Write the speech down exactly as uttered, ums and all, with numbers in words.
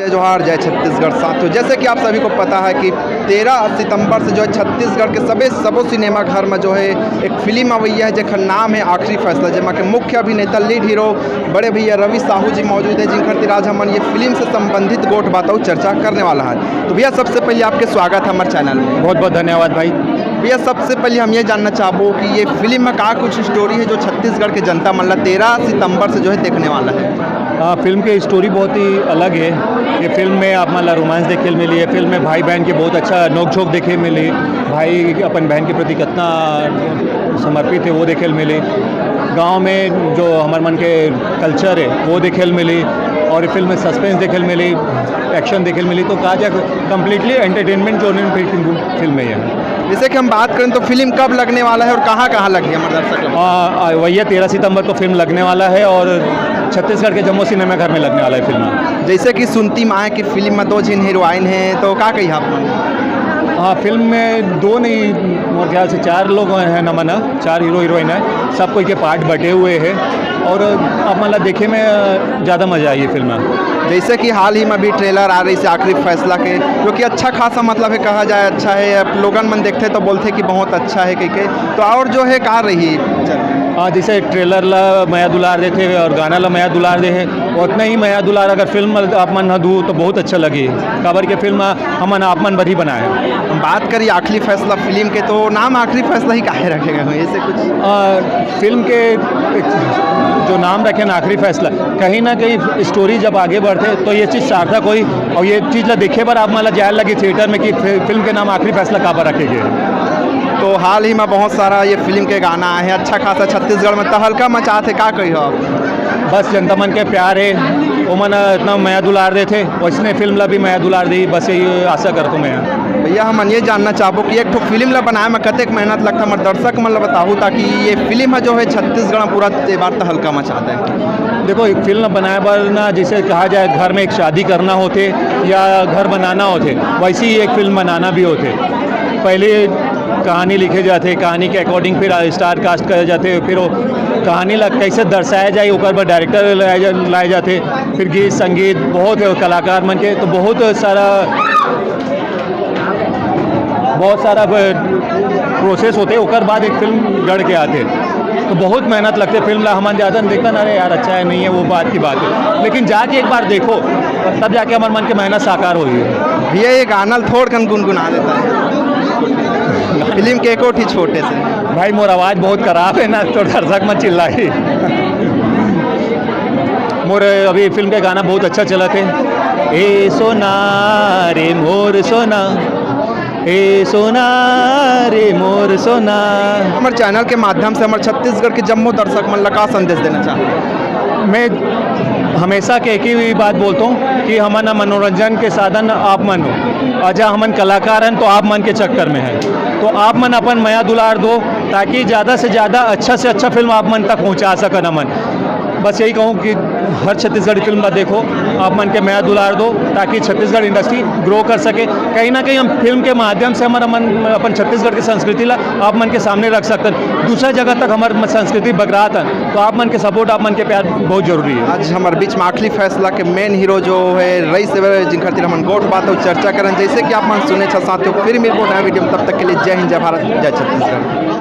जय जोहार, जय छत्तीसगढ़। साथियों, जैसे कि आप सभी को पता है कि तेरह सितंबर से जो है छत्तीसगढ़ के सबे सबो सिनेमा घर में जो है एक फिल्म अवैया है, जेकर नाम है आखिरी फैसला, जेमा के मुख्य अभिनेता, लीड हीरो, बड़े भैया रवि साहू जी मौजूद है, जिनकर तिर आज हमन ये फिल्म से संबंधित गोठ बात अउ चर्चा करने वाला है। तो भैया, सबसे पहले आपके स्वागत है हमारे चैनल में। बहुत बहुत धन्यवाद भाई। भैया, सबसे पहले हम ये जानना चाहबो कि ये फिल्म में का कुछ स्टोरी है जो छत्तीसगढ़ के जनता मन ला तेरह सितंबर से जो है देखने वाला है। हाँ, फिल्म के स्टोरी बहुत ही अलग है। ये फिल्म में आप मन ला रोमांस देखे ल मिली, ये फिल्म में भाई बहन के बहुत अच्छा नोकझोंक देखे मिली, भाई अपन बहन के प्रति कितना समर्पित है वो देखे ल मिली, गांव में जो हमर मन के कल्चर है वो देखे ल मिली, और फिल्म में सस्पेंस देखे ल मिली, एक्शन देखे ल मिली। तो कहा जाए, कंप्लीटली एंटरटेनमेंट जोनर फिल्म है ये। जैसे कि हम बात करें तो फिल्म कब लगने वाला है और कहाँ कहाँ लगी हमारे दर्शक लोग? आ, आ, भैया, तेरह सितंबर को फिल्म लगने वाला है और छत्तीसगढ़ के जम्मो सिनेमा घर में लगने वाला है फिल्म। जैसे कि सुनती माँ की फिल्म में दो झिन हीरोइन है, तो का कही आप मन? हाँ, फिल्म में दो नहीं, मोर ख्याल से चार लोग हैं, नमन है, चार हीरो हीरोइन है, सब कोई के पार्ट बटे हुए हैं और आप मतलब देखे में ज़्यादा मज़ा आई है फिल्म में। जैसे कि हाल ही में अभी ट्रेलर आ रही है आखिरी फैसला के, जो कि अच्छा खासा, मतलब है, कहा जाए, अच्छा है। आप लोगन मन देखते तो बोलते कि बहुत अच्छा है कह के, तो और जो है का रही? हाँ, जैसे ट्रेलर ला मया दुलार देते हैं और गाना ला मया दुलार दे हैं, उतना ही मया दुलार अगर फिल्म आप मन ह दू तो बहुत अच्छा लगी। काबर के फिल्म हमन आप मन बर ही बनाए। हम बात करी आखिरी फैसला फिल्म के, तो नाम आखिरी फैसला ही काहे रखे गए हो, ऐसे कुछ? आ, फिल्म के जो नाम रखे ना, आखिरी फैसला, कहीं ना कहीं स्टोरी जब आगे बढ़ते तो ये चीज़ सार्थक होई और ये चीज़ ला देखे बर आप मन ला जाए लगी थिएटर में कि फि-, फिल्म के नाम आखिरी फैसला काबर रखे गए। तो हाल ही में बहुत सारा ये फिल्म के गाना आए हैं, अच्छा खासा छत्तीसगढ़ में तहलका मचात है, का कही हो आप? बस जनता मन के प्यार है, ओमन इतना मया दुलार देथे, वैसने फिल्म ला भी मया दुलार दी, बस यही आशा करथों मैं। भैया, हमन ये जानना चाहबो कि एक ठो फिल्म ला बनाए में कतेक मेहनत लगता, हमर दर्शक मन ला बताहू, ताकि ये फिल्म ह जो है छत्तीसगढ़ में पूरा ये बार तहलका मचा दे। देखो, एक फिल्म बनाए बर ना, जैसे कहा जाए घर में एक शादी करना होथे या घर बनाना होथे, वैसे ही एक फिल्म बनाना भी होथे। पहले कहानी लिखे जाथे, कहानी के अकॉर्डिंग फिर स्टार कास्ट करे जाथे, फिर वो कहानी ला कैसे दर्शाया जाए ओकर बर डायरेक्टर लाए जा-, लाए जाथे, फिर गीत संगीत बहुत है, कलाकार मन के तो बहुत सारा, बहुत सारा प्रोसेस होते, ओकर बाद एक फिल्म गढ़ के आथे। तो बहुत मेहनत लगते फिल्म ला, हमन जाथन देखथन, अरे यार, अच्छा है, नहीं है, वो बात की बात है, लेकिन जाके एक बार देखो, तब जाके हमारे मन के मेहनत साकार होई है। भैया, ये गाना ल थोड़ कन गुनगुना देता है फिल्म के एको ठी छोटे से। भाई, मोर आवाज़ बहुत खराब है ना, तो दर्शक मत चिल्लाई। मोर अभी फिल्म के गाना बहुत अच्छा चलत है। ए सोना रे मोर सोना, ए सोना रे मोर सोना। हमर चैनल के माध्यम से हमर छत्तीसगढ़ के जम्मो दर्शक मन ला का संदेश देना चाहते? मैं हमेशा के एक ही बात बोलता हूँ कि हमन ह मनोरंजन के साधन आप मन हो, अजा हमन कलाकार हैं तो आप मन के चक्कर में है, तो आप मन अपन मया दुलार दो, ताकि ज़्यादा से ज़्यादा अच्छा से अच्छा फिल्म आप मन तक पहुँचा सकन हमन। बस यही कहूँ कि हर छत्तीसगढ़ी फिल्म ला देखो, आप मन के मया दुलार दो, ताकि छत्तीसगढ़ इंडस्ट्री ग्रो कर सके। कहीं ना कहीं हम फिल्म के माध्यम से हमारा मन, अपन छत्तीसगढ़ की संस्कृति ला आप मन के सामने रख सकते हैं, दूसरा जगह तक हमारी संस्कृति बगरात है, तो आप मन के सपोर्ट, आप मन के प्यार बहुत जरूरी है। आज हमारे बीच में आखिरी फैसला के मेन हीरो जो है रईस हवे, जिनकर तिर हमन गोठ बात और चर्चा करन। जैसे कि आप मन सुने छा साथियों, फिर मिलबो नया वीडियो में, तब तक के लिए जय हिंद, जय भारत, जय छत्तीसगढ़।